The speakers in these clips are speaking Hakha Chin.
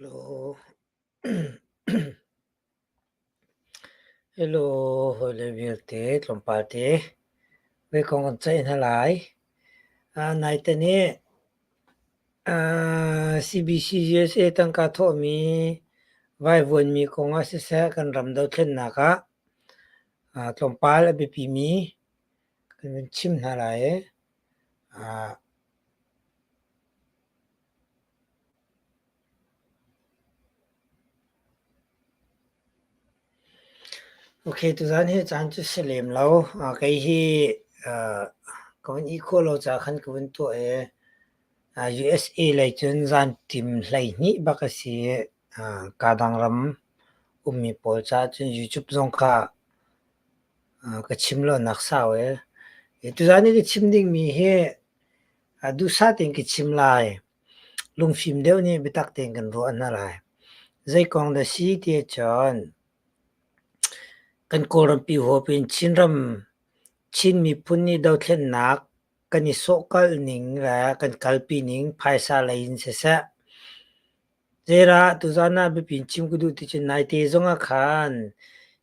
Hello. Hello, hawile vialte tlawmpal te voi kong kan ceih hna lai. Uh, naite nih uh, CBC USA tangka thawhmi vaivuanmi kong ah siseh kan ram dothlennak ah uh, tlawmpal a biapimi kan vun chim hna lai. Uh, Ok, tuzaan hi caan cu si lem lo. Kei hi ka vun ih khawh lo caah khan ka vun tuah i USA lei cun zanṭim 12 bak a si i kaa dang ram ummi pawl caah cun YouTube zong kha ka chim lonak sau i tuzaan i ka chim dingmi hi duhsah tein ka chim lai. Lungfim deuh nih biatak tein kan ruah hna lai. Zei kong dah si ti ahcun kan Kawlrampi huap in Chinram Chin miphun nih dothlennak kan i sawhkalh ning le kan kalpi ning phaisa lei in siseh, Zeidah tuzaan ah biapi in chim ka duh ti cun naite zong ah khan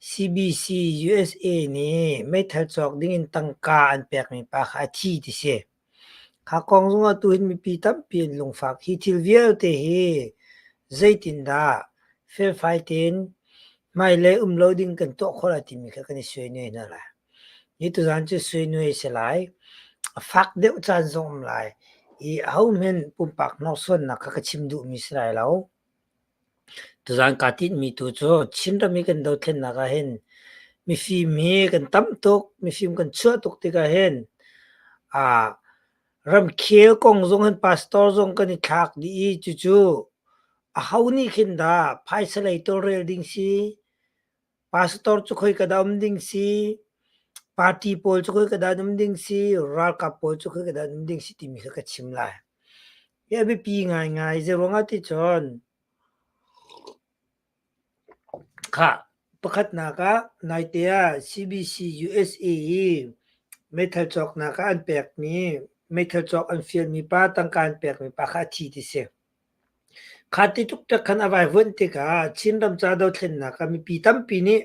CBC USA nih meithal cawk ding in tangka an pekmi pa kha a thi ti si. Kha kong zongah tuhin mipi tampi an lungfak. Hi thil vialte hi zeitindah felfai tein hmailei um lo ding kan tuah khawh lai timi kha kan i suainuai hna lai. Hi tuzaan cu suainuai a si lai. A fak deuh caan zong um lai i ahohmanh pumpak hnawhsuannak kha ka chim duhmi si lai lo. Tuzaan kaa tinhmi tu cu Chinram i kan dothlennak ah hin mifim hi kan tam tuk, mifim kan chuah tuk tikah hin aa ramkhel kong zong hin pastor zong kan i thlak dih i cucu aho nih khin dah phaisa lei tawlrel ding si, pastor cu khoika dah um ding si, party pawl cu khoika dah an um ding si, ralkap pawl cu khoika dah an um ding si timi kha ka chim lai. Hi a biapi ngaingai. Zeiruangah ti cun khah pakhatnak ah naite ah CBC USA i meithal cawknak ah an pekmi meithal cawk an fialmi pa tangka an pekmi pa kha a thi ti si. Kha ti tuktak khan a vaivuanh tikah Chinram ca dothlennak ah mipi tampi nih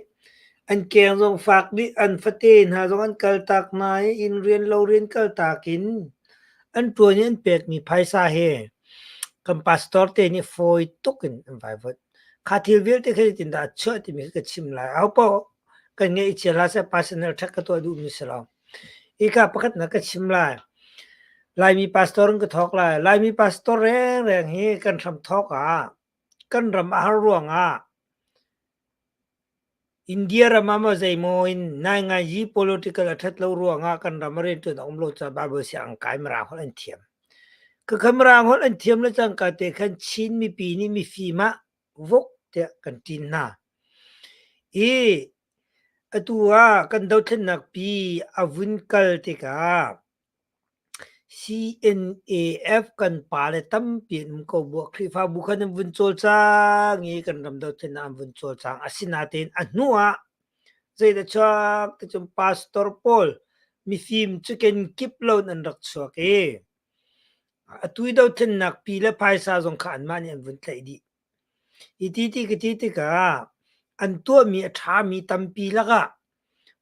an keng zong fak dih, an fate hna zong an kaltak hna i inn rian lo rian kaltak in an ṭuan i an pekmi phaisa he kan pastor te nih fawi tuk in an vaivuanh. Kha thil vialte kha zeitindah a chuah timi kha ka chim lai. Ahopaoh kan ngeih cia hlah seh personal ṭhat ka tuah duhmi si lo. Hika pakhatnak ka chim lai. Laimi pastor in ka thawk lai. Laimi pastor rengreng hi kan hramthawk ah kan ram a har ruangah India ram ah maw zeimaw in nainganyi political a ṭhat lo ruangah kan ram a rianṭuan a um lo caah Bible sianginn kai Mirang holh an thiam. Khakha Mirang holh an thiam le cangka te khan Chin mipi nih mifim ah vok tiah kan ṭin hna. I atu ah kan dothlennak pi a vun kal tikah CNAF kan pale tampi an um ko buah Khrihfabu khan an vun cawlcang i kan ram dothlennak an vun cawlcang. Asinain a hnu ah zeidah chuak ti cun pastor pawl mifim cu kenkip lo in an rak chuak i atu i dothlennak pi le phaisa zong kha anmah nih an vun tlaih dih. Hi ti ti ka ti tikah an tuahmi a ṭhami tampi lakah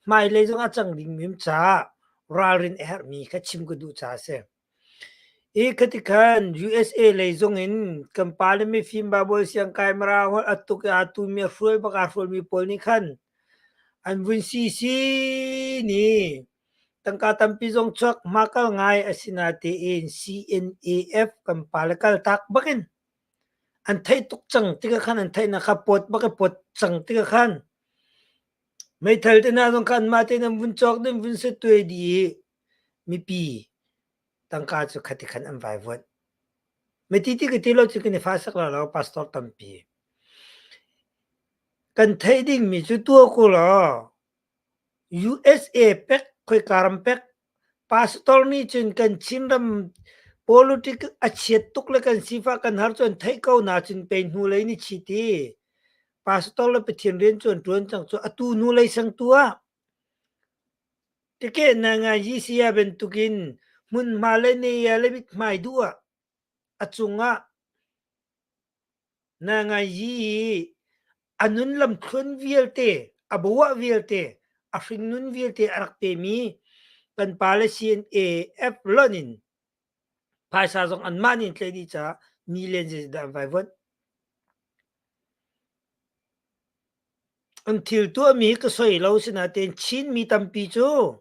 hmailei zong a cang dingmi um caah ralrin a herhmi kha chim ka duh caah a si. Hi khati khan USA lei zong in kan pale mifim Baibal siangkai Mirang holh a tuk i aa tumi a hruai bak aa hrualmi pawl nih khan an vun si sin i tangka tampi zong chuak hmakal ngai asinatein CNAF kan pale kaltak bakin An theih tuk cang tikah khan an theihnak kha pawt bak i pawt cang tikah khan meithal te hna zong kha anmah tein an vun cawk ding vun satuai dih i mipi tangka cu khati khan an vaivuanh. Meti ti ka ti lo cu kan i fasak la lo pastor tampi. Kan theih dingmi cu tuah ko law USA pek khoika ram pek pastor nih cun kan Chinram politic a chiat tuk le kan sifah kan har cu an theih ko na cun pei hnulei ni chit i pastor le Pathian rian cu an ṭuan cang cu atu hnulei sang tu ah tike na ngai GCA bantukin hmunhma le ne le mithmai duh ah a cungah. Na ngai yi a nun lamthluan vialte, a bawah vialte, a hringnun vialte a rak pemi kan pale CNAF lonh in phaisa zong anmah nih an tlaih dih caah million zeidah an vaivuanh. An thil tuahmi hi ka soi lo sinain Chinmi tampi cu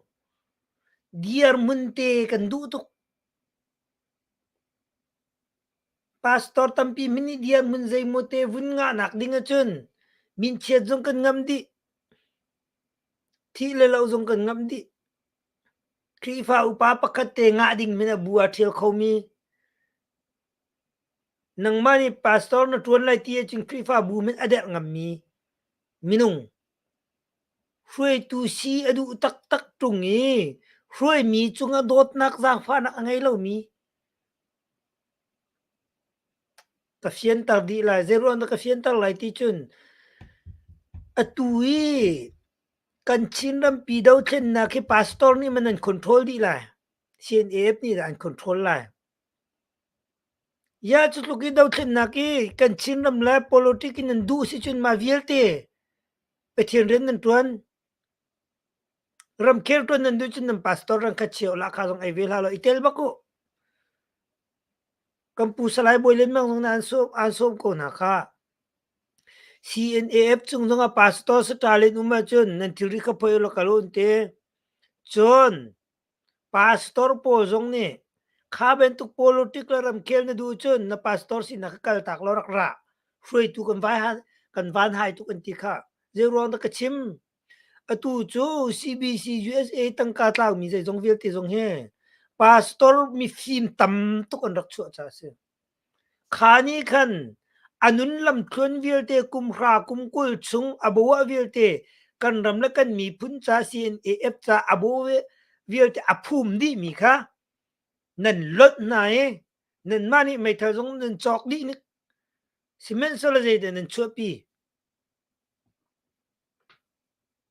dirhmun te kan duh tuk. Pastor tampi min nih dirhmun zeimaw te vun ngahnak ding ahcun minchiat zong kan ngamh dih. Thih le loh zong kan ngamh dih. Khrihfa upa pakhat te ngah ding min ah bu aa ṭhial khomi Nangmah nih pastor na ṭuan lai ti ahcun Khrihfabu min a derh ngammi minung hruaitu si a duh taktak ṭung i hruaimi cungah dawtnak zaangfahnak a ngei lomi ka fianter dih lai. Zeiruang dah ka fianter lai ti cun atu i kan Chin rampi dothlennak hi pastor nih man an control dih lai. CNAF nih dah an control lai. Ya cu tluk i dothlennak i kan Chinram le politic in nan duh si cun mah vialte Pathian rian nan ṭuan. Ramkhel ṭuan nan duh cun nan pastor ran kha cheu lahkhah zong ei ve hlah law i tel bak uh. Kan pu Salai Bawi Lian Mang zong nih an sawm, an sawm ko hna kha. CNAF cung zongah pastor Stalin um ahcun nan thilri kha phoih ulaw kal u an ti. Cun Pastor pawl zong nih kha bantuk politic le ramkhel na duh cun na pastor sinak kha kaltak law rak ra. Hruaitu kan vai kan van hai tuk an ti kha. Zeiruang dah ka chim? Atu cu CBC USA tangka tlaumi zeizong vialte zong hi pastor mifim tam tuk an rak chuah caah a si. Kha nih khan a nun lamthluan vialte kum hra kum 20 chung a bawah vialte kan ram le kan miphun ca CNAF ca a bawh vialte a phum dihmi kha nan lonh hna i nanmah nih meithal zong nan cawk dih nik sihmanhsehlaw zeidah nan chuahpi?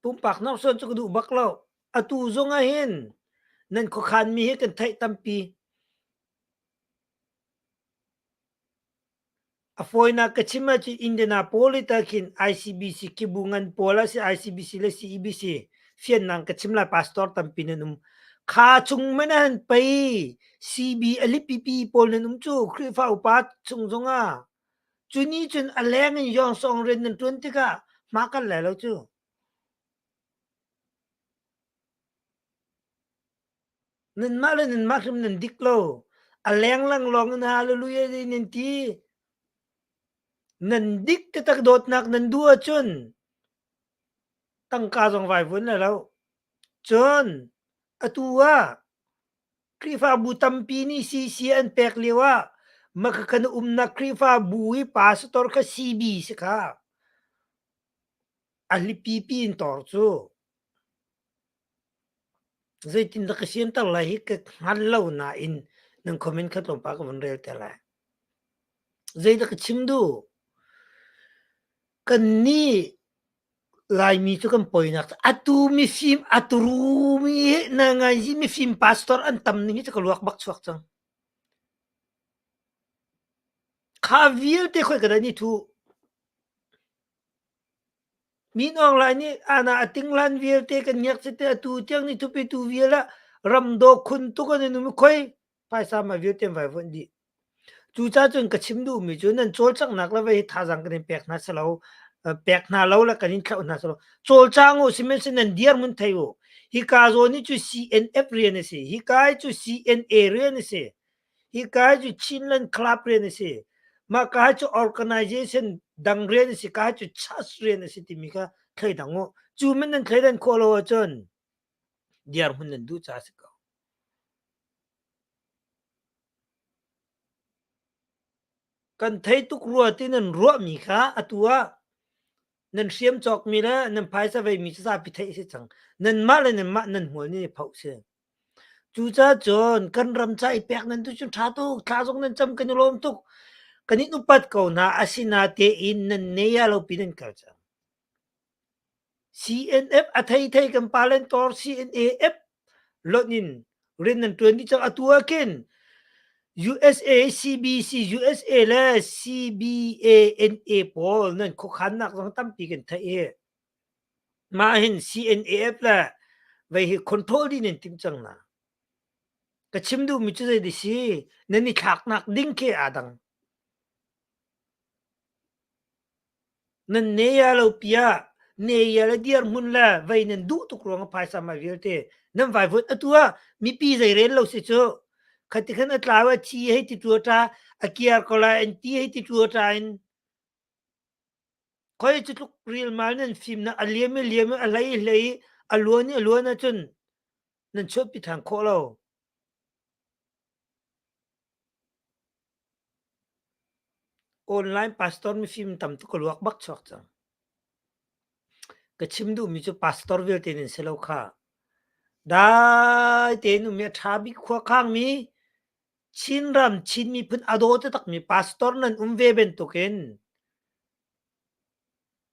Pumpak nawrsawn cu ka duh bak lo. Atu zong ah hin nan khuakhanmi hi kan theih tampi. A fawinak ka chim ahcun Indianapolis ah khin ICBC khibu ngan pawl ah si ICBC le CEBC fiannak ka chim lai pastor tampi nan um. Kha chung man ah han pei CB a lipipi pawl nan um cu Khrihfa upa chung zongah cu ni cun a leng in yawngsawng rian nan ṭuan tikah hma kan lai lo cu. Nanmah le nanmah hrim nan dik lo. A lenglang lawng in hallelujah nan ti. Nan dik taktak dawtnak nan duh ahcun tangka zong vai vun lai lo. Cun atu ah Khrihfabu tampi nih CC an pek lio ah maka na umnak Khrihfabu i pastor kha CB si kha. A hlipipi in tor cu. Zeitindah ka sianter lai hi ka hngal lo nain nan comment kha tlawmpal ka vun rel te lai. Zeidah ka chim duh? Kannih Laimi cu kan poinak cu atu mifim a turumi hi na ngai hi mifim pastor an tam ning hi cu ka luak bak chuak cang. Kha vialte khoi ka dah ni thu. Min Aung Hlaing nih ana a tinghlan vialte kan ngiak cite atu tiang nih thupitu vial ah ramdaw khun tuk an in um i khoi phaisa ma vialte an vaivuanh dih. Cucaah cun ka chim duhmi cu nan cawlcanghnak le vei hi thazaang kan in pek hna si lo, pek hna lo le kan in thlauh hna si lo. Cawlcang u sihmanhsehlaw nan dirhmun thei u. Hika zawn hi cu CNF rian a si. Hika hi cu CNA rian a si. Hika hi cu Chinland Club rian a si. Mah ka hi cu organization dang rian a si. Ka hi cu church rian a si timi kha thleidang u. Cu men nan thleidan khawh lo ahcun dirhmun nan duh caah a si ko. Kan thei tuk rua ti nan ruahmi kha atu ah nan hriam cawkmi le nan phaisa veimi cu zapi theih a si cang. Nanmah le nanmah nan hmual nih phoh si. Cucaah cun kan ram ca i pek nan duh cun ṭha tuk, thla zong nan cam kan i lawm tuk. Kan in upat ko hna, asinatein nan nei ah lopi nan kal cang. CNF a theithei kan palen tor CNAF lonh in rian nan ṭuan dih cang. Atu ah khin. USA, CBC, USA le CBANA pawl nan khuakhannak zong tampi kan theih i mah hin CNAF le vei hi control dih nan timh cang na. Ka chim duhmi cu zei si nan i thlaknak ding khi aa dang. Nan ne lo piah ne le dirhmun le vei nan duh tuk ruang ah phaisa mai vialte nan vaivuan atu ah mipi zei rel lo si cu khati khan a tlau a thi hei ti tua ta a kiar ko lai an ti hei ti tua ta in khoi cu tluk rilmal nan fim na a liam i liam i a hlei i hlei i a luan i a luan ahcun nan chuahpi ṭhan khawh lo. Online pastor mifim tam tuk ka luak bak chuak cang. Ka chim duhmi cu pastor vialte nan si lo kha. Dai tein um i a ṭha bik khua khangmi Chinram Chin miphun a daw taktakmi pastor nan um ve bantukin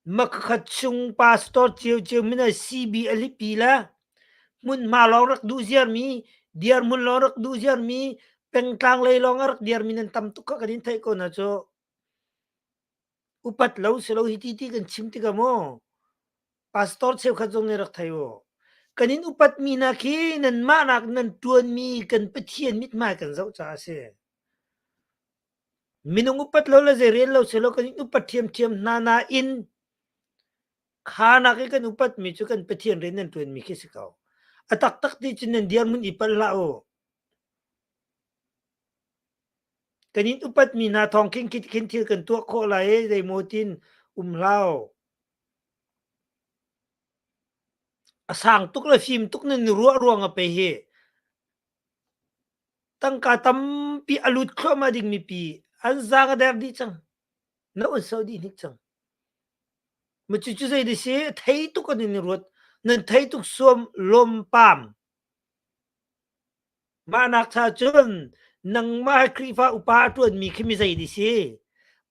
Makhat chung pastor ciocio min ah CB a lipi le hmunhma lawng rak duh ziarmi, dirhmun lawng rak duh ziarmi, pengtlang lei lawng a rak dirmi nan tam tuk kha kan in theih ko hna cu. Upat lo si lo hi ti ti kan chim tikah maw pastor cheukhat zong nih rak thei u. Kan in upatmi hna khi nanmah nak nan ṭuanmi kan Pathian mithmai kan zoh caah a si. Minung upat lo le zeirel lo selaw kan in upat ṭhiamṭhiam hna nain kha nak i kan upatmi cu kan Pathian rian nan ṭuanmi khi si ko. A taktak ti cun nan dirhmun i palh hlah u. Kan in upatmi hna thawng khin khin thil kan tuah khawh lai i zeimaw tin um hlah u. A sang tuk le fim tuk nan i ruah ruang ah pei hi Tangka tampi a lut thluahmah dingmi pi an zaang a der dih cang. No an so dih hnik cang. Ma cucu zei di si thei tuk an in ruat. Nan thei tuk suam lom pam. Mah nak cha cun nangmah Khrihfa upa a ṭuanmi khi mi zei di si.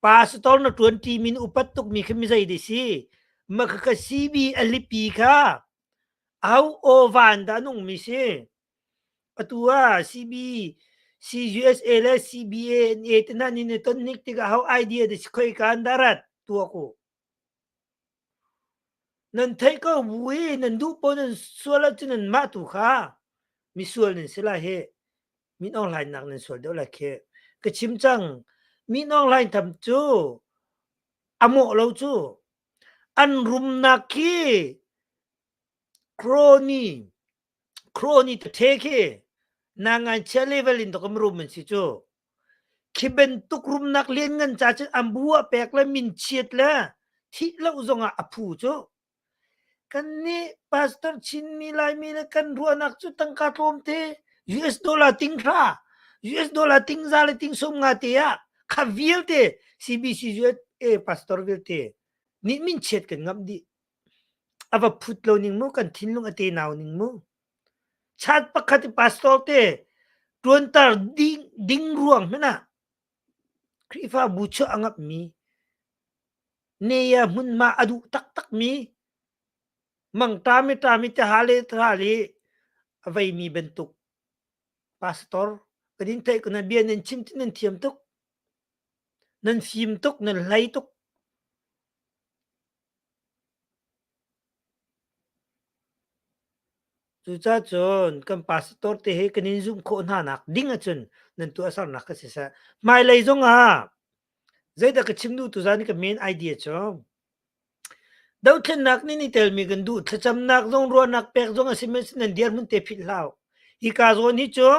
Pastor na ṭuan ṭi min upat tukmi khi mi zei di si. Ma kha CB a lipi kha au aw van dah nungmi si. Atu ah CB, CUSA le CBANA te hna nih na ton hnik tikah ho idea dah si khoi ka an dah rat tuak u. Nan theih ko bu i nan duh paoh nan sual ahcun nan mah tu kha misual nan si lai hih. Min Aung Hlaing nak nan sual deuh lai khi. Ka chim cang. Min Aung Hlaing tham cu a mawh lo cu. An rumnak khi crony Crony tete khi nanganchia level in dok rum an si cu. Khi bantuk rumnak lianngan ca cun an bu ah pek le min chiat le thih lo zongah a phu cu. Kan nih pastor Chinmi Laimi le kan ruahnak cu tangka tlawmte US dollar ting hra US dollar ting za le ting sum nga te ah kha vialte CBC USA pastor vialte nih min chiat kan ngamh dih. A va phut lo ning mu kan thinlung a tenau ning mu. Chat pakhat i pastor te ṭuanter ding, ding ruang hmanh ah Khrihfabu chuah a ngapmi ne hmunhma a duh taktakmi mangṭam i ṭam i tihal i tihal i a veimi bantuk pastor kan in theih ko na bia nan chim ti nan thiam tuk nan fim tuk nan hlei tuk Cucacun kan pastor te hi kan in zumh khawh hna nak ding ahcun nan tuahsernak kha siseh. Hmailei zongah zeidah ka chim duh tuzaan i ka main idea cu dothlennak nih ni telmi kan duh thlacamnak zong ruahnak pek zong a si men nan dirhmun te philh hlah. Hika zawn hi cu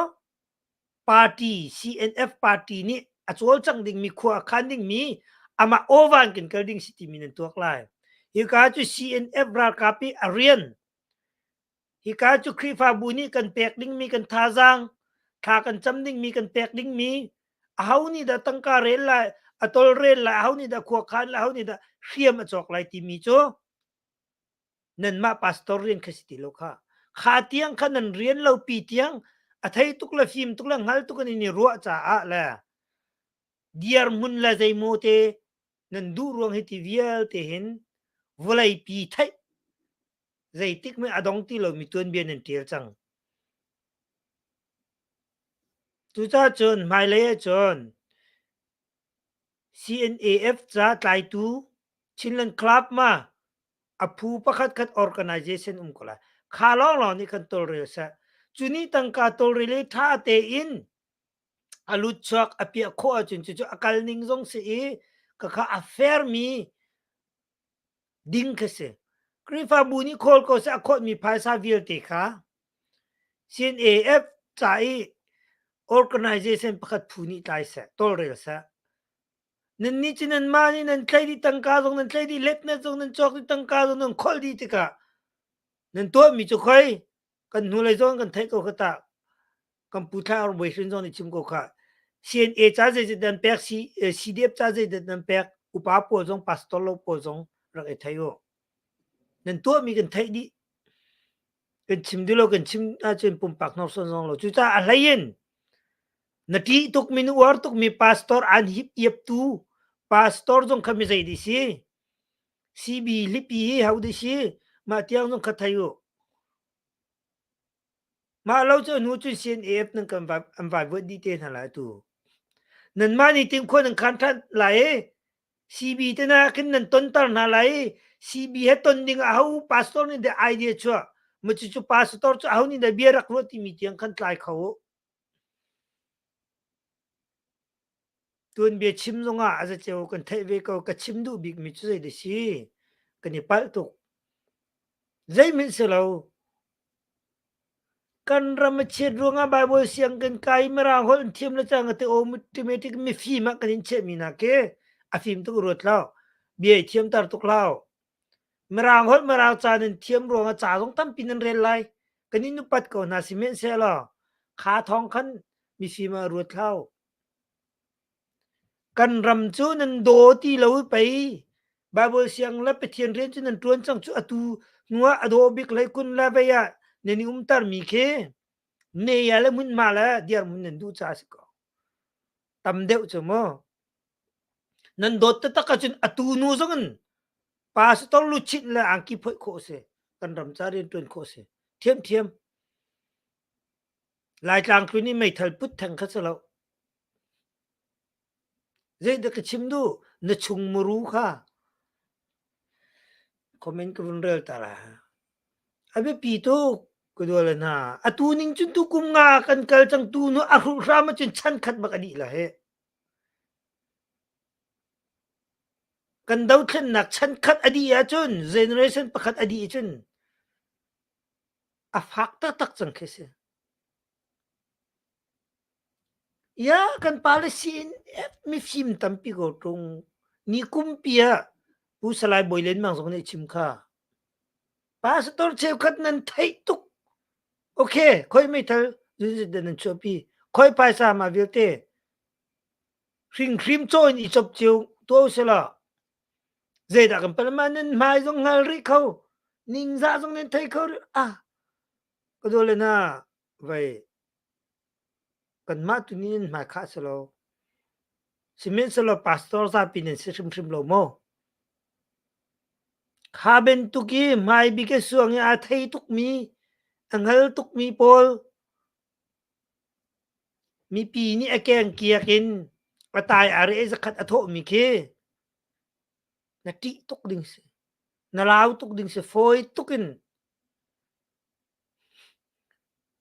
party CNF party nih a cawlcangh dingmi khua a khan dingmi amah awvan kan kal ding si timi nan tuak lai. Hika cu CNF ralkap i a rian hika cu Khrihfabu nih kan pek dingmi kan thazaang thla kan cam dingmi kan pek dingmi aho nih dah tangka rel lai a tolrel lai aho nih dah khua khan lai aho nih dah hriam a cawk lai timi cu nanmah pastor rian kha si ti lo kha kha tiang kha nan rian lo pi tiang a thei tuk le fim tuk le hngal tuk in i ruah caah le dirhmun le zeimaw te nan duh ruang hi ti vialte hin vawlei pi theih zeitik mei a dong ti lomi tuanbia nan ṭial cang. Cucaah cun hmailei ahcun CNAF ca tlaitu Chinland Club ma a phu pakhat khat organization um ko lai. Kha lawnglawng nih khan tawlrel seh. Cu nih tangka tawlrel i ṭha tein a lut chuak a piah khawh ahcun cucu a kal ning zong si i khakha a fair mi ding kha si. Khrihfabu nih khawl ko seh a khawhmi phaisa vialte kha CNAF ca i organization pakhat phu nih tlai seh, tawlrel seh. Nannih cu nanmah nih nan tlaih dih tangka zong nan tlaih dih, letnet zong nan cawk dih, tangka zong nan kholh dih tikah nan tuahmi cu khoi kan hnulei zong kan theih ko kha tah. Kan pu thla ar bawi hrin zong nih chim ko kha. CNA ca zeizat nan pek, CDF ca zeizat nan pek, upa pawl zong pastor lo pawl zong rak i thei u. Nan tuahmi kan theih dih. Kan chim duh lo, kan chim ahcun pumpak hnorsuan zong lo. Cucaah a hlei in na ṭih tukmi na uar tukmi pastor aan hip iaptu pastor zong kha mi zei dih si? CB hlipi hi ho dih si? Mah tiang zong kha thei u. Mah lo cu hnu cun CNAF nan kan an vaivuanh dih te hna lai atu. Nanmah nih timkhua nan khan ṭhan lai i CB te na khin nan tonter hna lai i CB he ton ding ah aho pastor nih dah idea chuah ma cucu pastor cu aho nih dah bia rak ruah timi tiang khan tlai kho u. Tuanbia chim zongah a zaceo kan theih ve ko ka chim duh bikmi cu zei dah si kan i palh tuk. Zeihmanh si lo. Kan ram a chiat ruangah Baibal siang kan kai i Mirang holh an thiam le cang ati automatic mifim ah kan in chiahmi hna khi a fim tuk ruat lo. Bia i thiamter tuk lo. Mirang holh Mirang ca nan thiam ruangah ca zong tampi nan rel lai. Kan in upat ko hna sihmanhsehlaw kha thawng khan mifim ah ruat hlah u. Kan ram cu nan daw ti lo i pei Baibal siang le Pathian rian cu nan ṭuan cang cu atu hnuah a dawh bik hlei kun le vei ah nan i umtermi khi ne ah le hmunhma le dirhmun nan duh caah a si ko. Tam deuh cu mu. Nan dawt taktak ahcun atu nu zong in pastor luchin le angki phoih khawh a si. Kan ram ca rian ṭuan khawh a si. Thiamthiam. Laitlang tlun i meithal put theng kha si lo. Zeidah ka chim duh? Na chung muru kha comment ka vun rel ta la. A biapi tuk ka dual hna. Atu ning cun tu kum nga kan kal cang tu nu a hruh hram ahcun chan khat bak a dih la he. Kan dothlennak chan khat a dih ahcun generation pakhat a dih ahcun a fak taktak cang khi si. Ya kan policy in mifim tampi ko ṭung. Ni kumpi ah Pu Salai Bawi Lian Mang zong nih chim kha. Pastor cheukhat nan theih tuk. Okay, khoi meithal zunzit nan chuahpi. Khoi phaisa ma vialte. Hringhrim caw in i chop cio tuah usila. Zeidah kan pal ma nan hmai zong hngal rih kho. Ningzah zong nan thei kho rih. Ah, ka dawle na vei Kanmah tu nih nan hmai khah si lo. Sihmanhsehlaw pastor zapi nan si hrimhrim lo maw? Kha bantuk i hmaibik a suang i aa thei tukmi, a hngal tukmi pawl mipi nih a kengkiak in a tai a reh zakhat a thawhmi khi na ṭih tuk ding si. Na lau tuk ding si. Fawi tuk in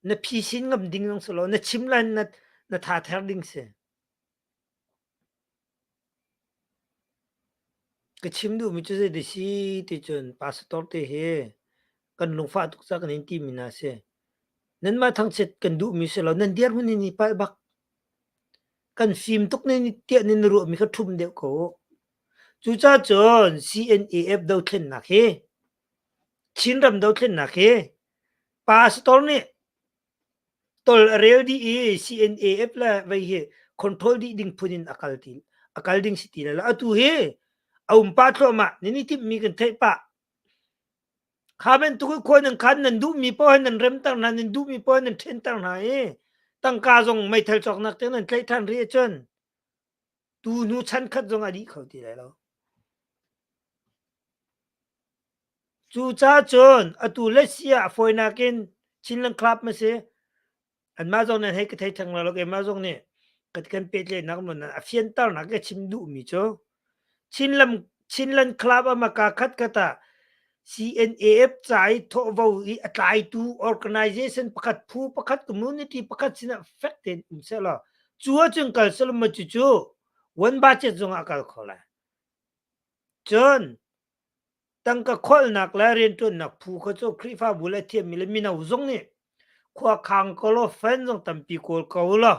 Na phisin ngam ding zong si lo, na chim lai na, na thather ding si. Ka chim duhmi cu zei si ti cun pastor te hi kan lungfah tuk ca kan in timi hna si. Nanmah thangchiat kan duhmi si lo, nan dirhmun in i palh bak. Kan fim tuk nan tiah nan ruahmi kha ṭhum deuh ko. Cucaah cun CNAF dothlennak hi Chinram dothlennak hi pastor nih tol a rel dih i CNAF le vei hi control dih ding phun in a kal ti a kal ding si ti lo. Atu hi a um pah thluahmah nan i timhmi kan theih pah. Kha bantuk i khua nan khan nan duhmi paoh nan remter hna nan duhmi paoh nan ṭhenter hna i tangka zong meithal cawknak te nan tlaih ṭhan rih ahcun tu hnu chan khat zong a dih kho ti lai lo. Cucaah cun atu le si ah fawinak in Chinland Club ma si. Anmah zong nih hei ka thei theng lo keimah zong nih kan kan pehtlaihnak mun a fianternak ka chim duhmi cu Chinlam Chinland Club ah ka khat khat ah CNAF ca i thawhvo i a tlaitu organization pakhat phu pakhat community pakhat sinah fek tein um sehlaw cu ahcun kal sehlaw maw cucu one budget zong ah kal kho lai. Cun tangka kholhnak le rianṭuannak phu kha cu Khrihfabu le thiammi le mino zong nih khua khang ko law fan zong tampi kawl ko law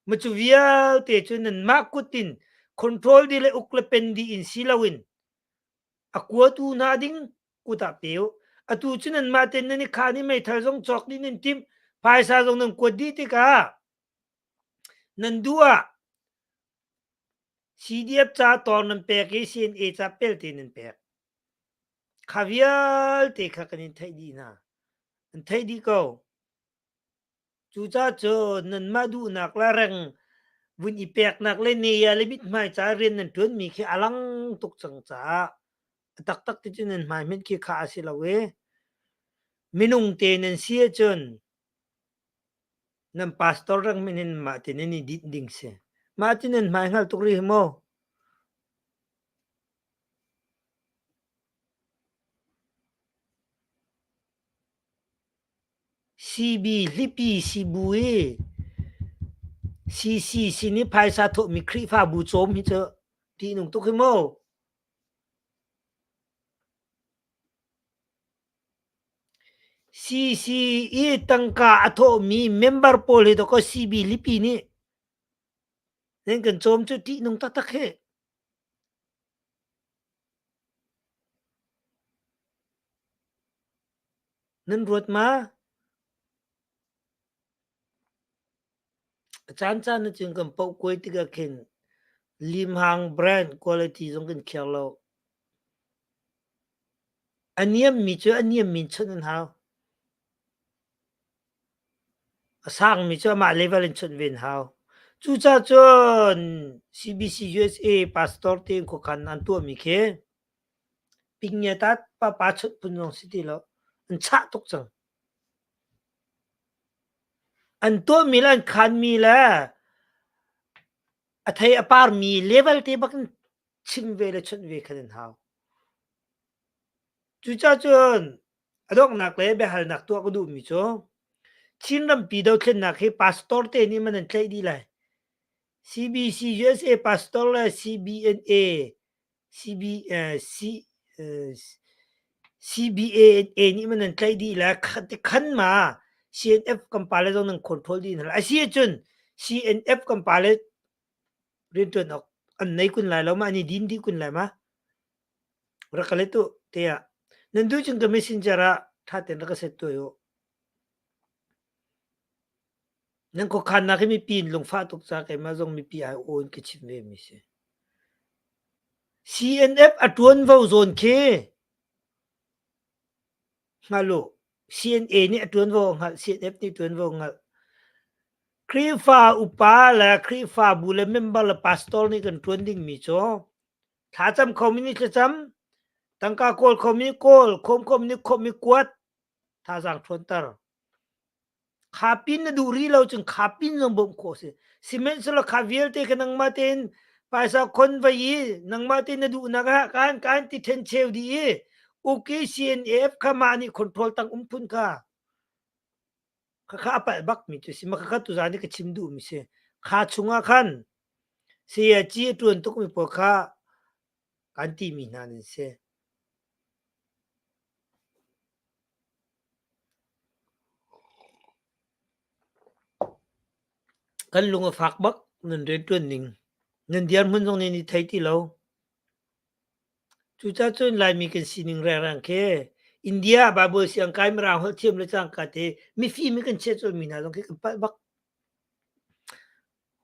macu vialte cu nanmah kut in control dih le uk le pen dih in si loin a kuatu hna ding kut ah pe u. Atu cu nanmah tein nan i khaan i meithal zong cawk dih nan timh, phaisa zong nan kuat dih tikah nan duh ah CDF ca tawng nan pek i CNA ca pelte nan pek. Kha vialte kha kan in theih dih hna. An theih dih ko. Cucaah cun nanmah duhnak le reng vun i peknak le neia le mithmai ca rian nan ṭuanmi khi a lang tuk cang caah a taktak ti cu nan hmai hmanh khi kha a si lo i minung te nan si ahcun Nan pastor rang min in mah ti nan i dinh ding si. Mah ti nan hmai hngal tuk rih maw? CB hlipi sibu i CC sin i phaisa thawhmi Khrihfabu cawm hi cu ṭihnung tuk hi mu. CC i tangka a thawhmi member pawl hi dawkaw CB lipi nih nan kan cawm cu ṭihnung taktak hi. Nan ruat ma? A caancaan ahcun kan pohkuai tikah khin limhang brand quality zong kan khiar lo. A niammi cu a niammi in chawnh an hau. A sangmi cu amah level in chawnh ve an hau. Cucaah cun CBC USA pastor tein khuakhan an tuahmi khi pingngetat papa chawnh phun zong si ti lo. An chah tuk cang. An tuahmi le an khanmi le a thei a parmi level te bak in chim ve le chawnh ve khan an hau. Cucaah cun a donghnak le biahalnak tuah ka duhmi cu Chin rampi dothlennak hi pastor te nih man an tlaih dih lai. CBC USA pastor le CBNA CB, uh, C, uh, CBANA nih man an tlaih dih le khan ma CNF kan pale zong nan control dih hna. Asi ahcun CNF kan pale rianṭuan awk an nei kun lai lo ma an i din dih kun lai ma rak ka let u tiah nan duh cun ka messenger ah ṭha tein rak ka set tuah u. Nan khuakhannak hi mipi in lungfah tuk ca keimah zong mipi ai aw in ka chim ve mi si. CNF a ṭuanvo zawn khi hngal u. CNA nih a ṭuanvo a hngalh, CNF nih ṭuanvo a hngalh. Khrihfa upa le Khrihfabu le member le pastor nih kan ṭuan dingmi cu thlacam khomi nih thlacam, tangka kawl khomi kawl, khawm khomi nih khawmh i kuat, thazaang ṭhawnter. Kha pin na duh rih lo cun kha pin zong bawmh khawh a si. Sihmanhsehlaw kha vialte kha nangmah tein phaisa khon vai i nangmah tein na duhnak ah kaan kaan ti ṭhencheu dih i uk i CNAF kha mah nih control tang um phun kha khakha a palh bakmi cu si. Mah khakha tuzaan i ka chim duhmi si. Kha chungah khan sayaci a ṭuan tukmi pawl kha kan timi hna nan si. Kan lung a fak bak nan rianṭuan ning. Nan dirhmun zong nan i thei ti lo. Cucaah cun Laimi kan sining rengreng khi India ah Baibal siangkai Mirang holh thiam le cangka te mifim i kan chiah colhmi hna zong khi kan palh bak.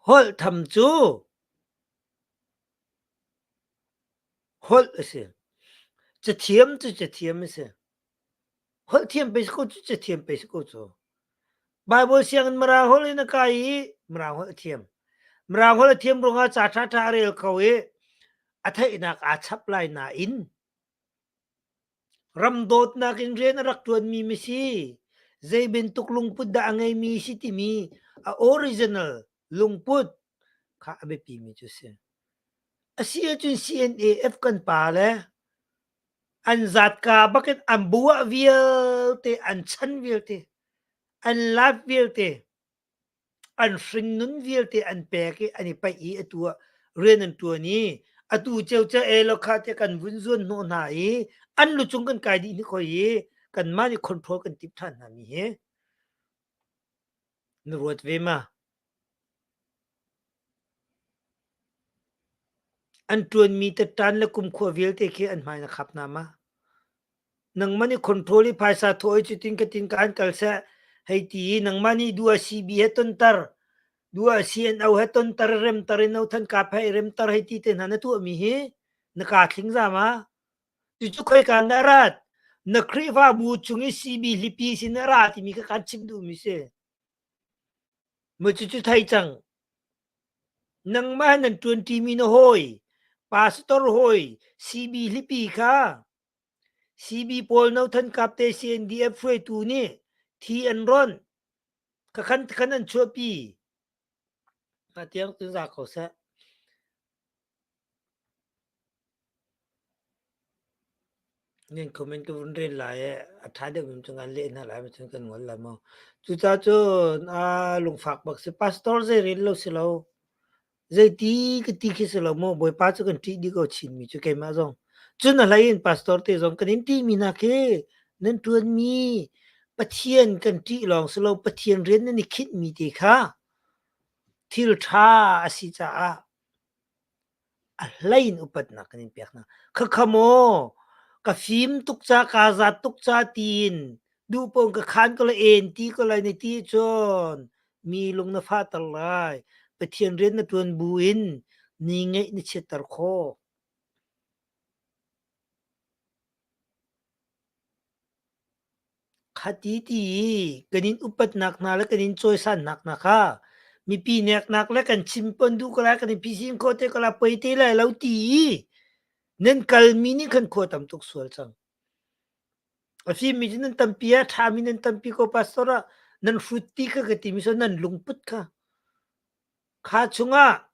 Holh tham cu holh a si. Cathiam cu cathiam a si. Holh thiam pei si ko cu cathiam pei si ko cu. Baibal sianginn Mirang holh in a kai i Mirang holh a thiam. Mirang holh a thiam ruangah ca ṭhaṭha a rel kho i a theihnak aa chap lai nain ram dawtnak in rian a rak ṭuanmi misi. Zei bantuk lungput dah a ngeimi si timi a original lungput kha a biapimi cu si. A si ahcun CNAF kan pa le an zatka bakin an buah vialte, an chan vialte, an life vialte, an hringnun vialte an pek i an i paih i atu ah rian an ṭuan i atu ceuceu elaw kha tiah kan vun zuan hnawh hna i an lucung kan kai dih hnik hoi i kanmah nih control kan timh ṭhan hna mi hi na ruat ve ma? An ṭuanmi tatṭan le kumkhua vialte khi an hmai na khap hna ma? Nangmah nih control i phaisa thawh i cutin katin kaan kal seh hei ti i nangmah nih duh ah CB he tonter, duh ah CNO he tonter i remter i Nothan Kap he i remter hei ti te hna na tuahmi hi na kaa thling za ma? Cucu khoika in dah a rat? Na Khrihfabu chung i CB hlipi sin a ra timi kha kaan chimh duhmi si. Maw cucu thei cang. Nangmah nan ṭuanṭimi na hawi, pastor hawi, CB hlipi kha CB pawl Nothan Kap te CNDF hruaitu nih thi an ronh. Khakhan khan an chuahpi. Mah tiang cun za ko seh. Nan comment ka vun rel lai i a ṭha deuh mi cu ngan leh hna lai cun kan ngol lai maw. Cucaah cun aa lungfak bak si. Pastor zei rel lo si lo. Zeiti ka ti khi si lo maw. Bawipa cu kan ṭih dih ko Chinmi cu keimah zong. Cun a hlei in pastor te zong kan in ṭihmi hna khi nan ṭuanmi Pathian kan ṭih lawng si lo Pathian rian nan i khinhmi te kha thil ṭha a si caah A hlei in upatnak kan in pek hna. Khakha maw ka fim tuk ca, kaa zat tuk ca tiin duh paoh ka khan ko lai, en ti ko lai na ti cun mi lung na fahter lai. Pathian rian na ṭuan bu in mi ngeih na chiatter khawh. Khati ti i kan in upatnak hna le kan in cawisannak hna kha mipi neknak le kan chim pon duh ko lai, kan in phisin khawh te ko lai, poi te lai lo ti i nan kalmi nih khan khua tam tuk sual cang. A fimmi cu nan tampi a ṭhami nan tampi ko pastor ah nan hrut ti kha ka timi so nan lungput kha. Kha chungah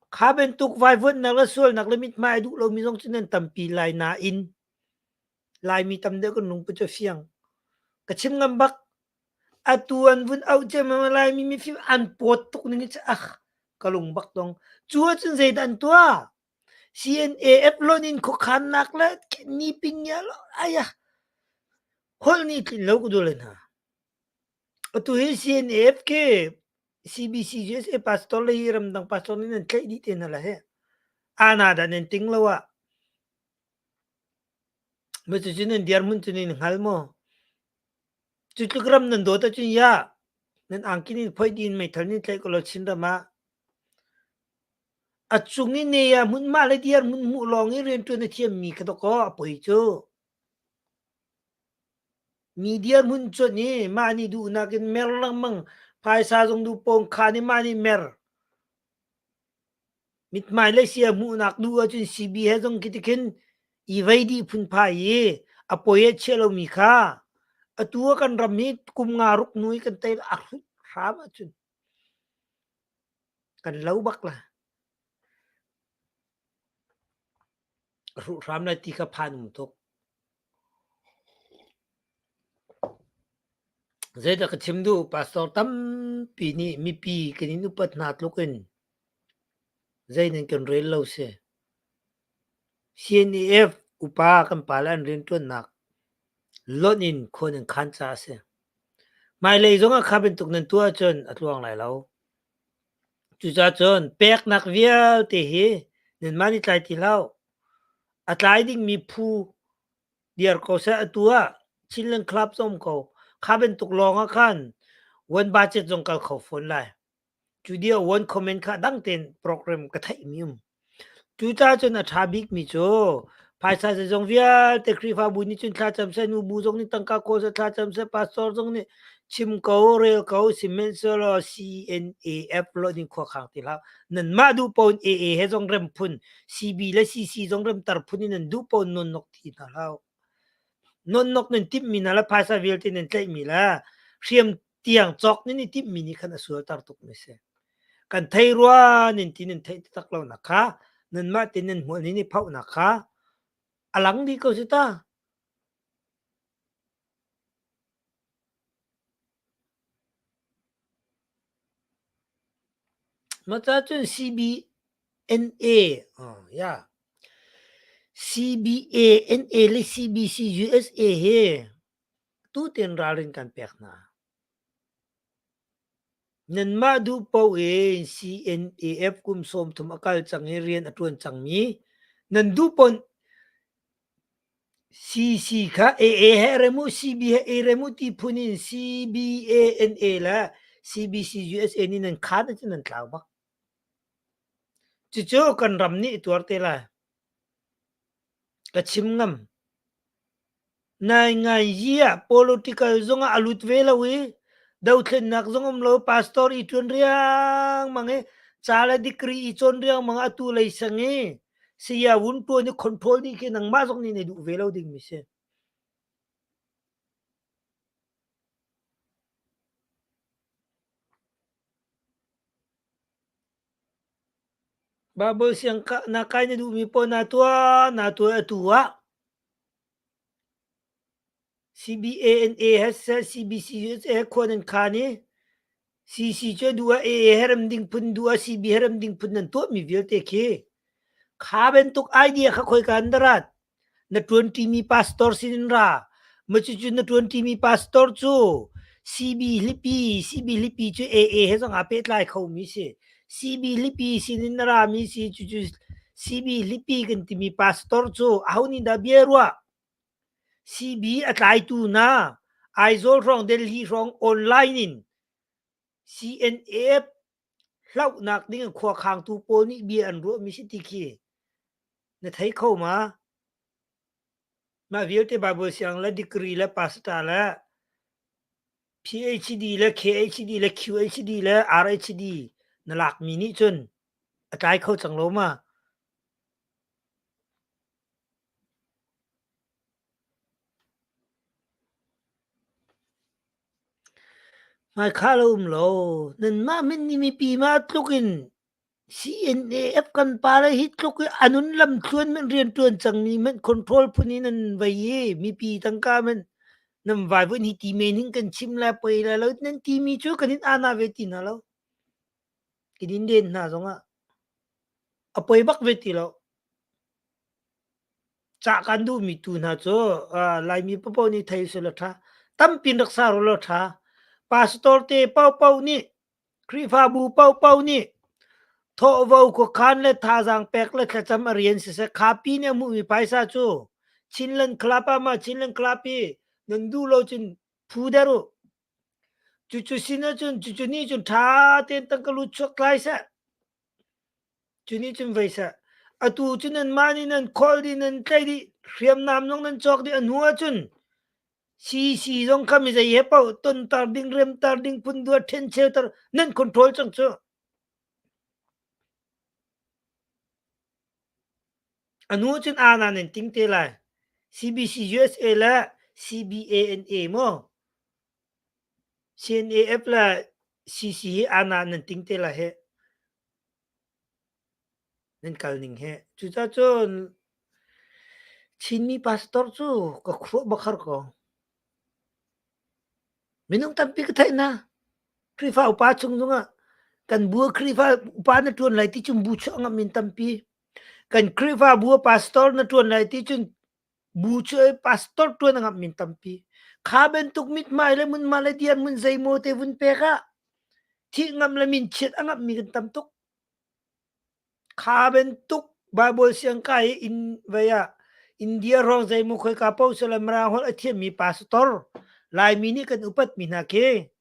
kha bantuk vaivuanhnak le sualnak le mithmai a duh lomi zong cu nan tampi lai nain Laimi tam deuh kan lungput cu a fiang. Ka chim ngam bak. Atu an vun auh ciammam Laimi mifim an pawt tuk ning hi cu ah ka lung bak dong. Cu ahcun zeidah an tuah? CNAF loan in khuakhannak le ni ping ya lo ayah holh nih tlin lo ka dul hna. Atu hi CNAF ke CBC USA pastor le hi ramdang pastor nih nan tlaih dih te hna la he. Ana dah nan ting lo ah. Cucu nan dirhmun cu nan i hngal maw? Cu tluk ram nan dawt ahcun ya, nan angki nih phoih dih in meithal nih tlaih ko law Chinram ah a cung i ne ah hmunhma le dirhmun hmuh lawng i rianṭuan a thiammi kha dawkaw a poi cu. Mi dirhmun cuanh i mah nih duhnak in mer lengmang, phaisa zong duh pawng khaan i mah nih mer. Mithmai le sia hmuhnak duh ahcun CB he zong khi tikhin i vei dih phunphai i a poi a chia lomi kha atu ah kan ram hi kum nga ruk hnu i kan tei a hrut hram ahcun kan lo bak la. A hruh hram lai ti kha phan um tuk. Zeidah ka chim duh? Pastor tampi nih mipi kan in upat hna tluk in zei nan kan rel lo si. CNAF upa kan pale an rianṭuannak lonh in khua nan khan caah a si. Hmailei zong ah kha bantuk nan tuah ahcun a tluang lai lo. Cucaah cun peknak vialte hi nanmah nih tlai ti hlah u. A tlai dingmi phu dir ko seh. Atu ah Chinland Club zong um ko. Kha bantuk lawng ah khan one budget zong kal kho fawn lai. Cu dia one comment kha dang tein program ka theihmi um. Cucaah cun a ṭha bikmi cu phaisa zeizong vialte Khrihfabu nih cun thlacam seh, nubu zong nih tangka kawl seh, thlacam seh, pastor zong nih chim ko, rel ko, sihmanhsehlaw CNAF lo ding khua khang ti hlah. Nanmah duh paoh in AA he zong rem phun, CB le CC zong remter phun in nan duh paoh in nawnnok ti hna hlah. Nawnnok nan timhmi hna le phaisa vialte nan tlaihmi le Hriam tiang cawk nin i timhmi nih khan a sualter tukmi si. Kan thei rua nin ti nan theih taktak lo nak kha nanmah te nan hmual nin i phohnak kha a lang dih ko si ta. Mah ca cun CBNA, oh, yeah. CBA, NA le CBC USA he tutin ralrin kan pek hna. Nanmah duh paoh in CNAF kum 30 a kal cang i rian a ṭuan cangmi nan duh paoh CC kha AA he rem u, CB he A rem u ti phun in CBANA le CBC USA nih nan khaan ahcun nan tlau bak. Cucu kan ram nih i tuar te lai. Ka chim ngam. Nainganyi ah political zongah a lut ve lo i dothlennak zong um lo pastor i ṭuan riangmang i ca le degree i cawn riangmang atu lei sang i saya vun ṭuan i control dih khi nangmah zong nih na duh ve lo dingmi si. Bible siang na kai na duhmi paoh na tuah na tuah atu ah CBANA he siseh CBCUSA he khua nan khaan i CC cu duh ah AA he rem ding phun duh ah CB he rem ding phun nan tuahmi vialte khi kha bantuk idea kha khoika in dah rat? Na ṭuanṭimi pastor sin in ra. Ma cucu na ṭuanṭimi pastor cu CB hlipi, CB hlipi cu AA he zong aa pehtlai khomi si. CB hlipi sin in na rami si cucu CB hlipi kan timi pastor cu aho nih dah bia ruah? CB a tlaitu hna Aizawl hrawng Delhi hrawng online in CNF hlauhnak ding in khuakhangtu pawl nih bia an ruahmi si ti khi na thei kho ma? Mah vialte Bible siang le degree le pastor le PhD le KHD le QHD le RHD na lakmi nih cun a tlai kho cang lo ma? Hmaikhah lo um lo. Nanmah min nih mipi mah tluk in CNAF kan pale hi tluk i a nun lamthluan men rianṭuan cangmi hmanh control phun in an vei i mipi tangka hmanh nan vaivuanh hi ti men hin kan chim lai poi lai lo nan timi cu kan in ana ve ti hna lo. Kan in den hna zongah a poi bak ve ti lo. Cah kan duhmi tu hna cu Laimi paohpaoh nih thei usih law ṭha. Tampi in rak sa rua law ṭha. Pastor te paohpaoh nih Khrihfabu paohpaoh nih thawhvo khuakhan le thazaang pek le thlacam a rian siseh khapi nih a hmuhmi phaisa cu Chinland Club ah mah Chinland Club hi nan duh lo cun phu der u. Cucu sin ahcun cucu nih cun ṭha tein tangka lut chuak tlai seh. Cu nih cun vei seh. Atu cu nanmah nih nan kholh dih, nan tlaih dih, hriamnam zong nan cawk dih a hnu ahcun CC zong kha mizei he paoh tonter ding, remter ding, phunduat ṭhencheuter nan control cang cu. A hnu cun aana nan ting te lai. CBC USA le CBANA maw CNAF le CC hi aana nan ting te lai hih. Nan kal ning hi. Cucaah cun Chinmi pastor cu ka khuah bak har ko. Minung tampi ka theih hna. Khrihfa upa chung zongah kan bu ah Khrihfa upa na ṭuan lai ti cun bu chuah ngam in tampi. Kan Khrihfa bu ah pastor na ṭuan lai ti cun bu cu pastor ṭuan a ngamh min tampi. Kha bantuk mithmai le munma le dirhmun zeimaw te vun pek ah thih ngam le min chiat a ngamhmi kan tam tuk. Kha bantuk Bible siangkai i in vei ah India hrawng zeimaw khoika paoh sila Mirang holh a thiammi pastor Laimi nih kan upatmi hna khi